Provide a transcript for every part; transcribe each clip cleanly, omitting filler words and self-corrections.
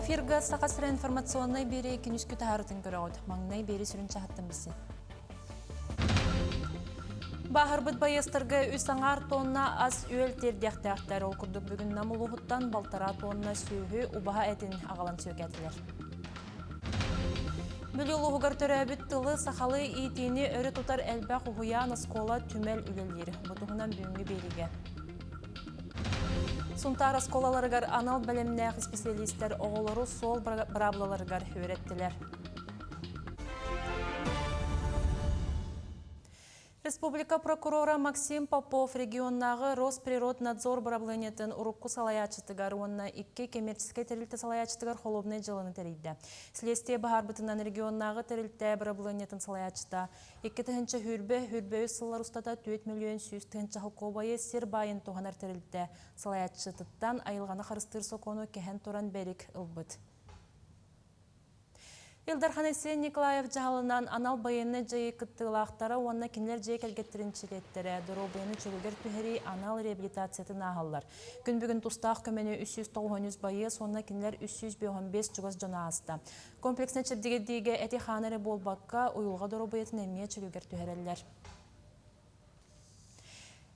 Эфирга Саха сирэ информационнай биэрии күнүскү таһаарытын көрөҕүт. Маҥнай биэри сүрүн чаһыттан билсин. Бааһырбыт байыастарга үс аҥаар тонна ас-үөл тиэрдиэхтээхтэр. Ол курдук бүгүн Нам улууһуттан балтараа тонна сүөһү убаһа этин аҕалан сүөкээтилэр. Бүлүү улууһугар төрөөбүт тылы сахалыы иитиини өрө тутар элбэх уһуйаан, оскуола, түмэл үлэлиир. Бу туһунан бүгүҥҥү биэриигэ. Сунтаар оскуолаларыгар анал бэлэмнээх исписэлиистэр оҕолору суол быраабылаларыгар үөрэттилэр. Республика прокурора Максим Попов регионнааҕы Росприроднадзор бырабылыанньатын урукку салайааччытыгар уонна икки коммерческай тэрилтэ салайааччытыгар холуобунай дьыаланы тэрийдэ. Следствие быһаарбытынан регионнааҕы тэрилтэ бырабылыанньатын салайааччыта 2 тыһыынча сүүрбэ үс сыллар устата 4 миллион 100 тыһыынча холкуобайы сир баайын туһанар тэрилтэ салайааччытыттан айылҕаны харыстыыр сокуону кэһэн туран бэрик ылбыт. Ил Дархан Айсен Николаев дьаһалынан анал байыаннай дьайыы кыттыылаахтара уонна кинилэр дьиэ кэргэттэрин чилиэттэрэ доруобуйаны чөлүгэр түһэрии анал реабилитациятын ааһаллар. Күн бүгүн тустаах көмөнү 393 байыас уонна кинилэр 355 чугас дьоно ааста. Комплекснай чэбдигирдиигэ эти-хааны эрэ буолбакка, уйулҕа доруобуйатын эмиэ чөлүгэр түһэрэллэр.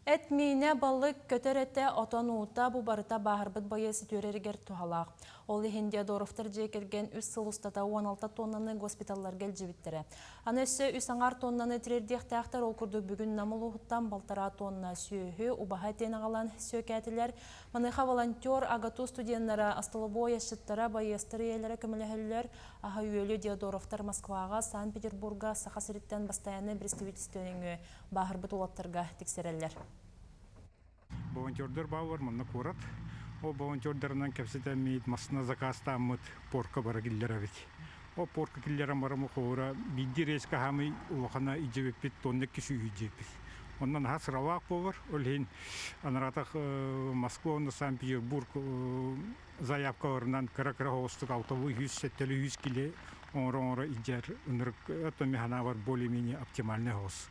Эт миинэ, балык, көтөр этэ, отон уута бу барыта бааһырбыт байыас үтүөрэригэр туһалаах. Ол иһин Диодоровтар дьиэ кэргэн үс сыл устата 16 тоннаны госпиталларга илдьибиттэрэ. Аны өссө үс аҥаар тоннаны тириэрдиэхтээхтэр, ол курдук бүгүн Нам улууһуттан балтараа тонна сүөһү, убаһа этин аҕалан сүөкээтилэр. Маныаха волонтер, АГАТУ студеннара, остолобуой асчыттара, байыастар ийэлэрэ көмөлөһөллөр. Аһы-үөлү Диодоровтар Москваҕа, Санкт-Петербурга, Саха сириттэн бастайааннай представительство нөҥүө бааһырбыт уолаттарга тиксэрэллэр. Волонтердар бааллар манна куорат. Ол волонтердарынан кэпсэтэммит, массыына заказтааммыт порка бара киллэрэбит. Ол порка киллэрэн баран холобура биирдии рейскэ хаамый улахана илдьибиппит тонна 200 илдьибиппит. Онно наһаа сыралаах буолар. Ол иһин анараатах Москва уонна Санкт-Петербург заявкаларынан кыра-кыра соҕустук алталыы үс, сэттэлии үс кили оҥоро-оҥоро илдьэр ынырык оттон мин санаабар более-менее оптимальный соҕус.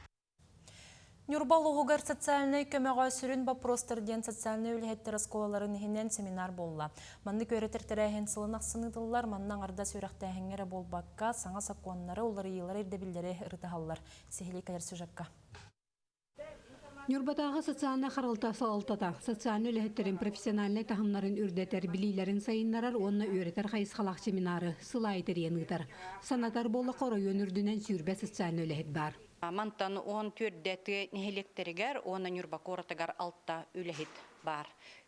Ньурба улууһугар социальнай көмөҕө сүрүн боппуруостар диэн социальнай үлэһиттэр оскуолаларын иһинэн семинар буолла. Маннык үөрэтэр тэрээһин сылын ахсын ыытыллар, манна аҥардас үөрэхтээһиҥҥэ эрэ буолбакка, саҥа сокуоннары, уларыйыылары, ирдэбиллэри ырытыһаллар. Сиһилии кэлэр сюжекка. Ньурбатааҕы социальнай харалта салалтата социальнай үлэһиттэрин профессиональнай таһымнарын үрдэтэр, билиилэрин сайыннарар уонна үөрэтэр хайысхалаах семинары сыл аайы тэрийэн ыытар. Санатар буоллахха, оройуон үрдүнэн 20 социальнай үлэһит баар. Мантан 14 тыа нэһилиэктэригэр уонна Ньурба куоратыгар алта үлэһит баар.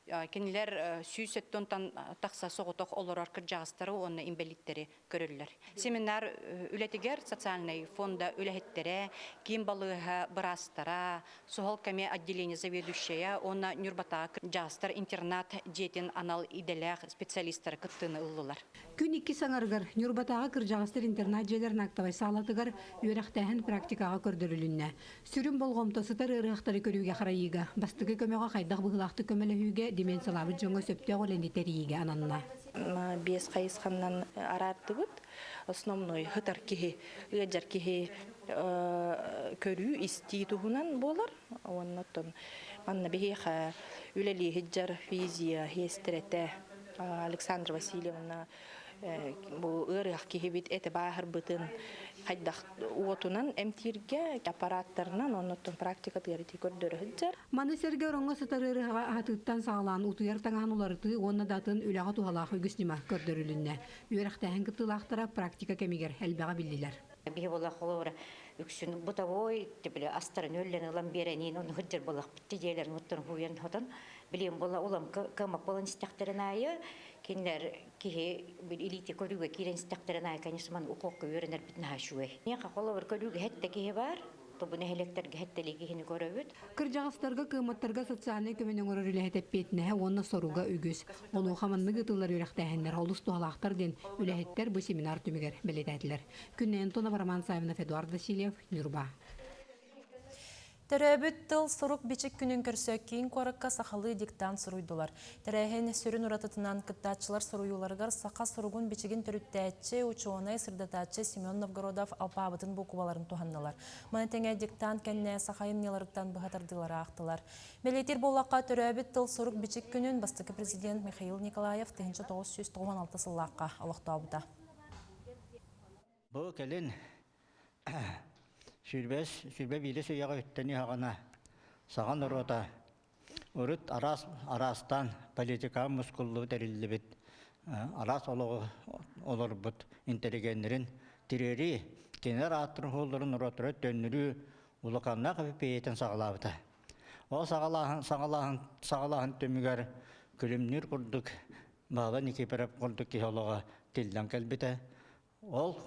Кинилэр 170 тахса соҕотох олорор кырдьаҕастары уонна инбэлииттэри көрөллөр. Семинар үлэтигэр социальнай фонда үлэһиттэрэ, киин балыыһа быраастара, суһал кэми отделение заведующая уонна Ньурбатааҕы дьаастар интернат дьиэтин анал идэлээх специалистара кыттыыны ыллылар. Күн иккис аҥарыгар Ньурбатааҕы кырдьаҕастар интернат дьиэлэрин актовай саалатыгар үөрэхтээһин практикаҕа көрдөрүлүннэ. Сүрүн болҕомто сытар ыарыһахтары көрүүгэ-харайыыга, бастакы көмөҕө хайдах быһыылаахтык көмөлөһүүгэ деменциялаабыт дьоҥҥо сөптөөх үлэни тэрийиигэ ананна. Биэс хайысханнан араардыбыт. Основной сытар киһи, ыалдьар киһи көрүү, истии туһунан буолар. Уонна оттон манна биһиэхэ үлэлии сылдьар физия сиэстэрэтэ Александра Васильевна бу ыарыһах киһибит этэ бааһырбытын хайдах уотунан эмтииргэ аппараттарынан оннуттан практикатыгар ити көрдөрө сылдьар. Маны сэргэ ороҥҥо сытар ыарыһаҕа аһатыыттан саҕалаан утуйар таҥаһын уларытыы уонна да атын үлэҕэ туһалаах үгүс ньыма көрдөрүлүннэ. Үөрэхтээһин кыттыылаахтара практика кэмигэр элбэҕи биллилэр. Биһи буолла холобура үксүн бытовой били астарын өллөн ылан биэрэниин ону сылдьар буоллахпыт дьиэлэрин оттон хууйан хотон билиэн буолла улам кыамак буолан истэхтэрин аайы кинилэр киһи илиити көрүүгэ киирэн истэхтэрин аайы конечно маны укуокка үөрэнэрбит наһаа үчүгэй. Миэхэ холобур көрүүгэ хэттэ киһи баар бу нэһилиэктэргэ хэттэлии киһини көрөбүт. Кырдьаҕастарга, кыамматтарга социальнай көмөнү оҥорор үлэһит эппиэтинэһэ уонна соруга үгүс. Онуоха маннык ыытыллар үөрэхтээһиннэр олус туһалаахтар диэн үлэһиттэр бу семинар түмүгэр бэлиэтээтилэр. Күннэй Антонова, Роман Савинов, Эдуард Васильев, Ньурба. Төрөөбүт тыл сурук-бичик күнүн көрсө киин куоракка сахалыы диктант суруйдулар. Тэрээһин сүрүн уратытынан кыттааччылар суруйууларыгар саха суругун-бичигин төрүттээччи, учуонай, сырдатааччы Семен Новгородов алпаабытын буукубаларын туһаннылар. Маны тэҥэ диктант кэннэ саха айымньыларыттан быһа тардыылары аахтылар. Бэлиэтиир буоллахха, төрөөбүт тыл сурук-бичик күнүн бастакы президент Михаил Николаев 1996 сыллаахха олохтообута. Бу кэлин сүүрбэс, 21 үйэҕэ үттэни аҕана саха норуота урут араас араастаан политикаҕа мускуллубут эриллибит араас олоҕу олорбут интеллигеннэрин тириэрии, кинилэр ааттарын-суолларын норуоттара төннөрүү улаханнаах эпопеятын саҕалаабыта. Ол саҕалааһын, саҕалааһын, саҕалааһын түмүгэр күлүмнүүр курдук Баала Никифоров курдук киһи олоҕо тиллэн кэлбитэ. Ол,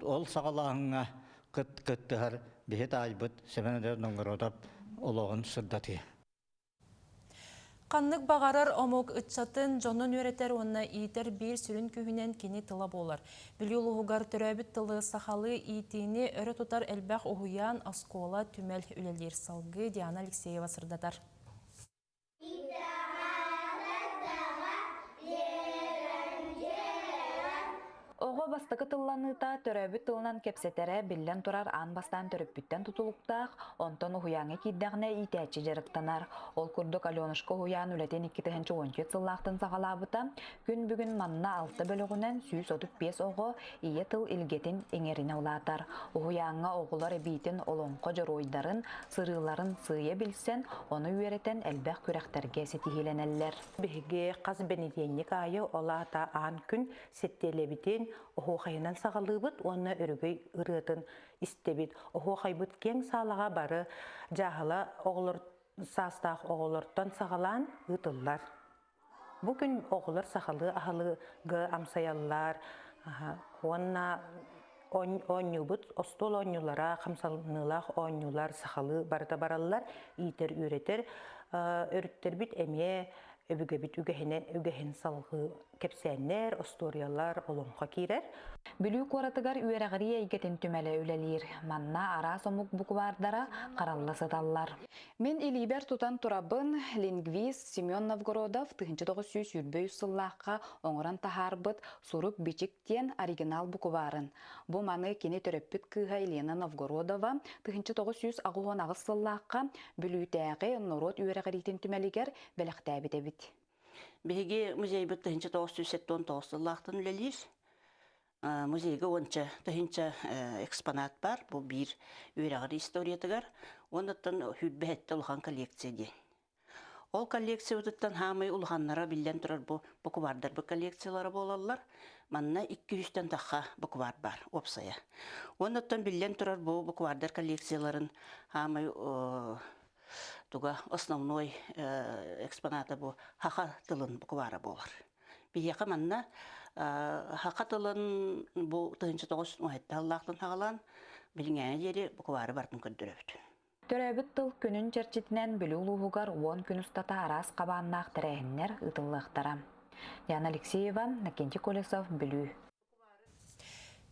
ол саҕалааһыҥҥа кыт, кыттыһар биһи таайбыт Семен Андреевич Новгородов олоҕун сырдатыы. Ханнык баҕарар омук ыччатын дьонун үөрэтэр уонна иитэр биир сүрүн күүһүнэн кини тыла буолар. Бүлүү улууһугар төрөөбүт тылы сахалыы иитиини өрө тутар элбэх уһуйаан, оскуола, түмэл үлэлиир. Салгыы Диана Алексеева сырдатар. Оҕо бастакы тылланыыта төрөөбүт тылынан кэпсэтэрэ биллэн турар аан бастаан төрөппүттэн тутулуктаах, онтон уһуйааҥҥа киирдэҕинэ иитээччи дьарыктанар. Ол курдук Аленушка уһуйаан үлэтин 2014 сыллаахтан саҕалаабыта. Күн бүгүн манна алта бөлөҕүнэн 135 оҕо ийэ тыл илгэтин иҥэринэ улаатар. Уһуйааҥҥа оҕолор эбиитин олоҥхо дьоруойдарын, сырыыларын сыыйа билсэн, ону үөрэтэн элбэх күрэхтэргэ ситиһиилэнэллэр. Биһиги хас бэнидиэнньик аайы ол аата аан күн сэттиэлэбитин оһуохайынан саҕалыыбыт уонна өрөгөй ырыатын истэбит. Оһуохайбыт киэҥ саалаҕа бары дьааһыла оҕолор саастаах оҕолортон саҕалаан ыытыллар. Бу күн оҕолор сахалыы аһылыгы амсайаллар уонна оонньуубут остуол оонньуулара, хамсаныылаах оонньуулар сахалыы барыта бараллар, иитэр-үөрэтэр өрүттэрбит эмиэ өбүгэбит үгэһинэн үгэһин салҕыы кэпсээннэр, остуоруйалар, олоҥхо киирэр. Бүлүү куоратыгар үөрэҕирии эйгэтин түмэлэ үлэлиир. Манна араас омук буквардара харалла сыталлар. Мин илиибэр тутан турабын лингвист Семен Новгородов 1923 сыллаахха оҥорон таһаарбыт Сурук-бичик диэн оригинал букварын. Бу маны кини төрөппүт кыыһа Елена Новгородова 1988 сыллаахха Бүлүүтээҕи норуот үөрэҕириитин түмэлигэр бэлэхтээбит эбит. Биһиги музейбыт 1979 сыллаахтан үлэлиир. Музейга уонча тыһыынча экспонат бар. Бу биир үөрэҕир историятыгар. Уоннаттан сүүрбэ улахан коллекция диэн. Ол коллекциябытыттан хаамай улаханнара биллэн турар бу буквардарбыт коллекциялара буолаллар. Манна 200-тэн тахха буквар бар уопсайа. Уоннаттан биллэн турар бу буквардар коллекцияларын хаамай туга основной экспоната бу хаха тылын буквара буолар. Биһиэхэ манна хаха тылын бу 1917 сыллаахтан саҕалаан билиҥҥээҥи диэри буквары барытын көрдөрөбүт. Төрөөбүт тыл күнүн чэрчитинэн Бүлүү улууһугар 10 күн устата араас хабааннаах тэрээһиннэр ыытыллыахтара. Яна Алексеева, Накентий Колесов, Бүлүү.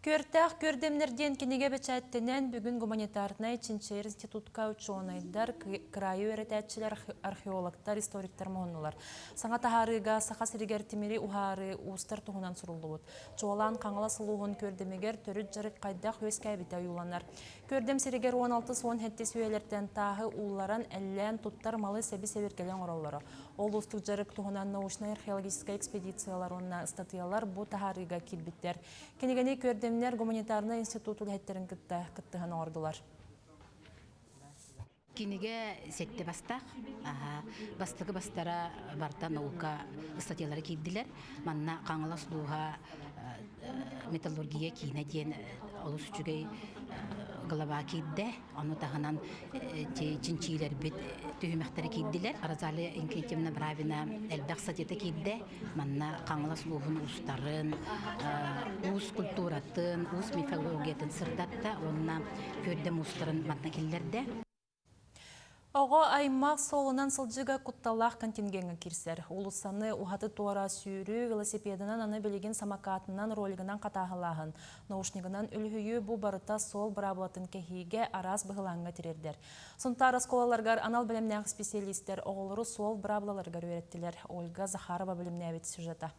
Күөртээх күөрдэмнэр диэн кинигэ бэчээттэнэн бүгүн гуманитарнай чинчийэр институтка учуонайдар, кыраайы үөрэтээччилэр, археологтар, историктар муһуннулар. Саҥа таһаарыыга Саха сиригэр тимири уһаарыы уустар туһунан суруллубут. Чуолаан Хаҥалас улууһун Күөрдэмигэр төрүт дьарык хайдах үөскээбитэ ойууланар. Күөрдэм сиригэр 16-17 үйэлэртэн тааһы уулларан, эллээн туттар малы сэби-сэбиргэли оҥороллоро. Ол уустук дьарык туһунан научнай-археологическай экспедициялар уонна ыстатыйалар бу таһаарыыга киирбиттэр. Кинигэни Күөрдэмнэр гуманитарнай институт үлэһиттэрин кытта кыттыһан оҥордулар. Кинигэ сэттэ бастаах. Бастакы бастара барыта наука ыстатыйалара киирдилэр. Манна Хаҥалас улууһа металлургия киинэ диэн олус үчүгэй глава киирдэ. Ону таһынан чинчиилэрбит түһүмэхтэрэ киирдилэр. Розалия Инкентьевна Бравина элбэх статьята киирдэ. Манна Хаҥалас улууһун уустарын, уус культуратын, уус мифологиятын сырдатта уонна күөрдэм уустарын манна киллэрдэ. Оҕо аймах суолунан сылдьыыга кутталлаах контингеҥҥа киирсэр. Уулуссаны уһаты-туора сүүрүү, велосипедынан аны билигин самокатынан, ролигынан хатааһылааһын, наушнигынан үлүһүйүү бу барыта суол быраабылатын кэһиигэ араас быһылааҥҥа тириэрдэр. Сунтаар оскуолаларыгар анал бэлэмнээх исписэлиистэр оҕолору суол быраабылаларыгар үөрэттилэр. Ольга Захарова бэлэмнээбит сюжета.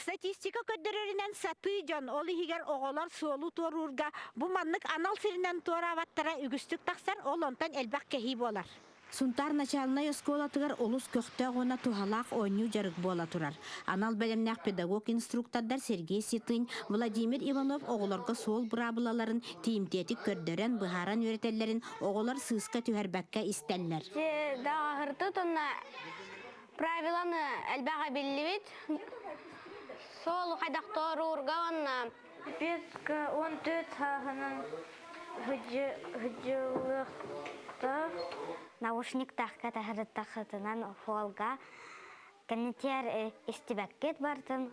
Статистика көрдөрөрүнэн сатыы дьон, ол иһигэр оҕолор суолу туоруурга бу маннык анал сиринэн туораабаттара үгүстүк тахсар, ол онтон элбэх кэһии буолар. Сунтаар начаалынай оскуолатыгар олус көхтөөх уонна туһалаах оонньуу дьарык буола турар. Анал бэлэмнээх педагог-инструктордар Сергей Ситынь, Владимир Иванов оҕолорго суол быраабылаларын тиийимтиэтик көрдөрөн, быһааран үөрэтэллэрин оҕолор сыыска түһэрбэккэ истэллэр. Даҕаһырты тонна Правиланы элбэҕи биллибит. Суолу хайдах туоруурга уонна Петка 14 сааһынан сылдьыллыахтаах. Наушниктаахка таһырыттаххытынан холга кэннитиэр истибэккит бартын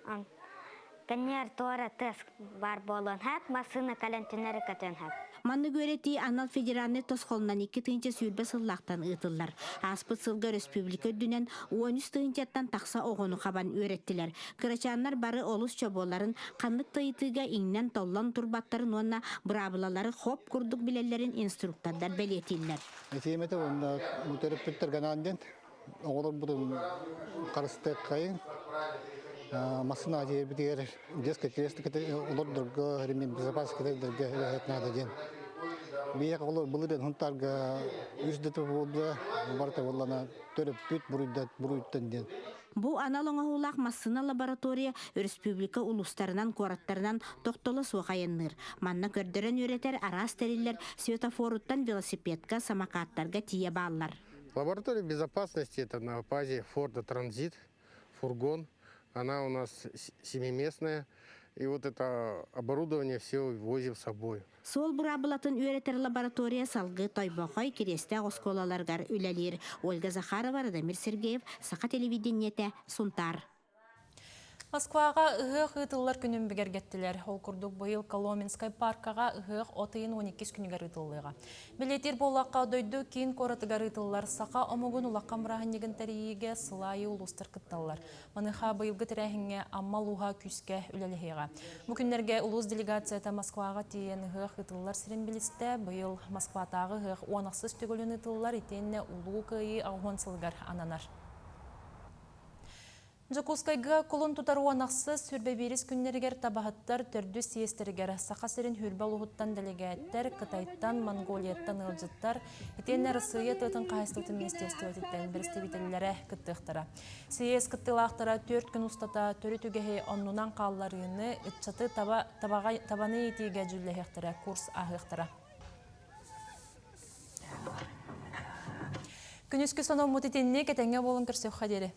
Кэнниэр туора тыас баар буолуон сөп, массыына кэлэн түнэри көтүөн сөп. Маннык үөрэтии анал федеральнай тосхолунан 2020 сыллаахтан ыытыллар. Ааспыт сылга өрөспүүбүлүкэ үрдүнэн 13 тыһыынчаттан тахса оҕону хабан үөрэттилэр. Кырачааннар бары олус чобуоларын, ханнык да ыйытыыга иҥнэн-толлон турбаттарын уонна быраабылалары хоп курдук билэллэрин инструктордар бэлиэтииллэр. Этиэмэтэ уонна төрөппүттэргэ анаан диэн оҕолорбутун харыстыаххайыҥ. Массыына тиэрбитигэр детское кресло олордорго, ремень безопасности кэтэрдэргэ үлэһит наада диэн. Биһиэхэ олор былырыын Хунтаарга үс ДТП буолла, барыта буоллана төрөппүт буруйдан диэн. Бу анал оҥоһуулаах массыына лаборатория өрөспүүбүлүкэ улуустарынан, куораттарынан тохтоло суох айанныыр. Манна көрдөрөн үөрэтэр араас тэриллэр светофоруттан велосипедка, самокаттарга тиийэ бааллар. Лаборатория безопасности это на базе Форда Транзит, фургон. Она у нас семиместная. И вот это оборудование все возим с собой. Суол быраабылатын үөрэтэр лаборатория салгыы Тойбохой, Кириэстээх оскуолаларыгар үлэлиир. Ольга Захарова, Радомир Сергеев, Саха телевидениетэ, Сунтаар. Москваҕа ыһыах ыытыллар күнүн бигэргэттилэр. Ол курдук быйыл Коломенскай паркаҕа ыһыах от ыйын 12 күнүгэр ыытыллыаҕа. Бэлиэтиир буоллахха, дойду киин куоратыгар ыытыллар саха омугун улахан бырааһынньыгын тэрийиигэ сыл аайы улуустар кытталлар. Маныаха быйылгы тэрээһиҥҥэ Амма улууһа күүскэ үлэлэһиэҕэ. Бу күннэргэ улуус делегацията Москваҕа тиийэн ыһыах ыытыллар сирин билистэ. Быйыл Москватааҕы ыһыах уон ахсыс төгүлүн ыытыллар итиэннэ Улуу Кыайыы 80 сылыгар ананар. Дьокуускайга кулун тутар уон ахсыс, сүүрбэ биирис күннэригэр табаһыттар төрдүс съезтэригэр Саха сирин сүүрбэ улууһуттан дэлэгээттэр, Кытайтан, Монголияттан ыалдьыттар, итиэннэ Арассыыйа тыатын хаһаайыстыбатын министиэристибэтиттэн бэрэстэбиитэллэрэ кыттыахтара. Съезд кыттыылаахтара түөрт күн устата төрүт үгэһи оннунан хаалларыыны, ыччаты таба, табаҕа, табаны иитиигэ дьүүллэһиэхтэрэ, курс ааһыахтара. Күнүскү сономмут итинник этэҥҥэ буолан көрсүөххэ диэри.